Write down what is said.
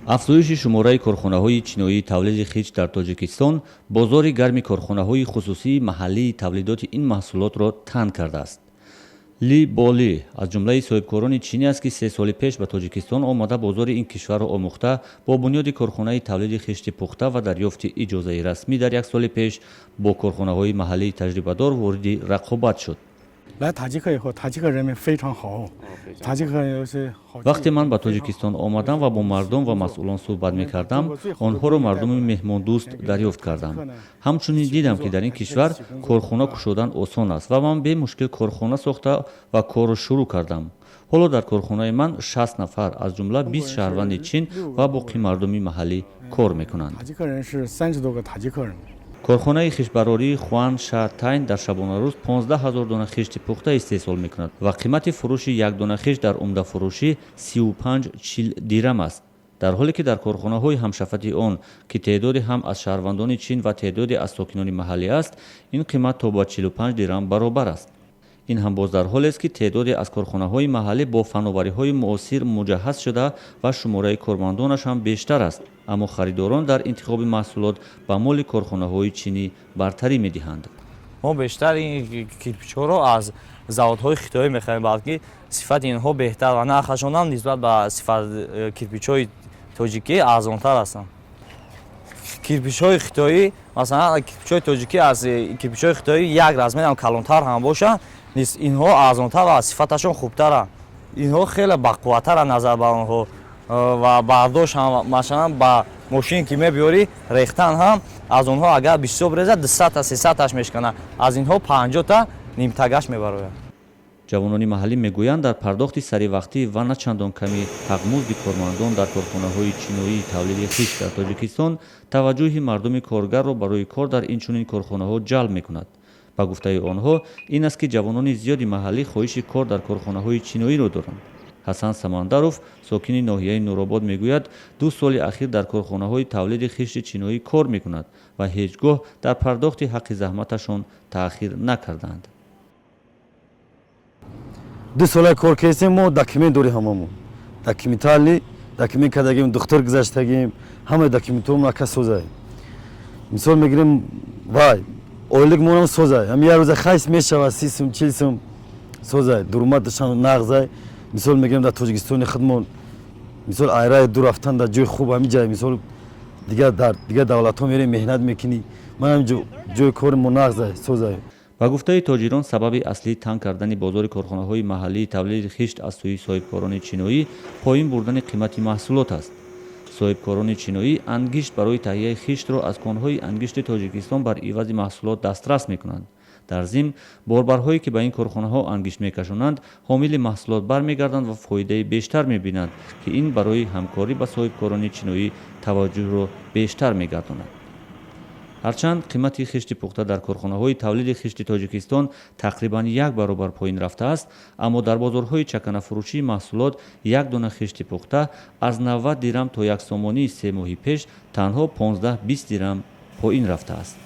Афзоиши шумораи корхонаҳои чиноии тавлиди хишт дар Тоҷикистон бозори гарми корхонаҳои хусусии маҳаллии тавлидоти ин маҳсулотро танг кардааст. Ли Боли аз ҷумлаи соҳибкорони чинӣ аст, ки 3 соли пеш ба Тоҷикистон омада, бозори ин кишварро омӯхта, бо бунёди корхонаи тавлиди хишти пухта ва дарёфти иҷозаи расмӣ дар як соли пеш бо корхонаҳои маҳаллии таҷрибадор вориди рақобат шуд. 来塔吉克以后，塔吉克人民非常好，塔吉克有些好。 Вақте ман ба Тоҷикистон омадам ва бо мардум ва масъулон суҳбат мекардам, онҳоро мардуми меҳмондӯст дарёфт кардам. Ҳамчунин дидам, ки дар ин кишвар корхона кушодан осон аст ва ман бемушкил корхона сохта ва корро шурӯъ кардам. Ҳоло дар корхонаи ман 60 нафар, аз ҷумла 20 шаҳрванди Чин ва боқӣ мардуми маҳаллӣ кор мекунанд. 塔吉克人是30多个塔吉克人。 Корхонаи хиштбарории Хуан Ша Тайн дар шабонарӯз 15 ҳазор дона хишти пухта истеҳсол мекунад ва қимати фурӯши як дона хишт дар умдафурӯшӣ 35-40 дирам аст, дар ҳоле ки дар корхонаҳои ҳамшафати он, ки теъдоде ҳам аз шаҳрвандони Чин ва теъдоде аз сокинони маҳаллӣ аст, ин қимат то ба 45 дирам баробар аст. Ин ҳам боз дар ҳолест, ки теъдоде аз корхонаҳои маҳаллӣ бо фановариҳои муосир муҷаҳҳаз шуда ва шумораи кормандонаш ҳам бештар аст, аммо харидорон дар интихоби маҳсулот ба моли корхонаҳои чинӣ бартарӣ медиҳанд. Мо бештар ин кирпичҳоро аз заводҳои хитоӣ мехарем, балки сифати инҳо беҳтар ва нархашон ҳам нисбат ба сифат кирпичҳои тоҷикӣ арзонтар ҳастанд. Кирпичҳои хитоӣ, масалан, кирпичҳои тоҷикӣ аз кирпичҳои хитоӣ як размерам калонтар ҳам бошанд, инҳо арзонтар ва сифаташон хубтаранд. Инҳо хеле бақувваттаранд назар ба онҳо ва бардошт ҳам, масалан, ба мошине ки мебиёрӣ, рехтан ҳам аз онҳо агар бисёр резад, 200-та, 300-таш мешканад, аз инҳо 50-та нимтагаш мебарояд. Ҷавонони маҳаллӣ мегӯянд, дар пардохти саривақтӣ ва на чандон ками ҳақмузди кормандон дар корхонаҳои чиноии тавлиди хишт дар Тоҷикистон таваҷҷӯҳи мардуми коргарро барои кор дар ин чунин корхонаҳо ҷалб мекунад. Ба гуфтаи онҳо, ин аст, ки ҷавонони зиёди маҳаллӣ хоҳиши кор дар корхонаҳои чиноиро доранд. Ҳасан Самандаров, сокини ноҳияи Нуробод, мегӯяд, 2 соли ахир дар корхонаҳои тавлиди хишти чиноӣ кор мекунад ва ҳеҷ гоҳ дар пардохти ҳаққи заҳматашон таъхир накарданд. 2 сола кор кардем, мо документ дорем, ҳамамон документали документ кардагим, духтур гузаштагим, ҳамаи документҳомо ака созай. Мисол мегирем, вай ойлик монам созай, ҳами як рӯза хайс мешавад, 30 сум, 40 сум созай, дурумадашам нағзай. Мисол мегирем, дар Тоҷикистони худмон, мисол, айраи ду рафтан дар ҷои хуб ҳами ҷай, мисол, дигар дар дигар давлатҳо мерем, меҳнат мекунӣ, ман ҳами ҷои кори мо нағзай, созай. Ба гуфтаи тоҷирон, сабаби аслии танг кардани бозори корхонаҳои маҳаллии тавлиди хишт аз сӯи соҳибкорони чиноӣ поин бурдани қимати маҳсулот аст. Соҳибкорони чиноӣ ангишт барои таҳияи хиштро аз конҳои ангишти Тоҷикистон бар ивази маҳсулот дастрас мекунанд. Дар зимн, борбарҳое, ки ба ин корхонаҳо ангишт мекашонанд, ҳомили маҳсулот бармегарданд ва фоидаи бештар мебинанд, ки ин барои ҳамкорӣ ба соҳибкорони чиноӣ таваҷҷӯҳро бештар мегардонад. Ҳарчанд қимати хишти пухта дар корхонаҳои тавлиди хишти Тоҷикистон тақрибан як баробар поин рафтааст, аммо дар бозорҳои чаканафурӯшии маҳсулот як дона хишти пухта аз 90 дирам то як сомонии 3 моҳи пеш танҳо 15-20 дирам поин рафтааст.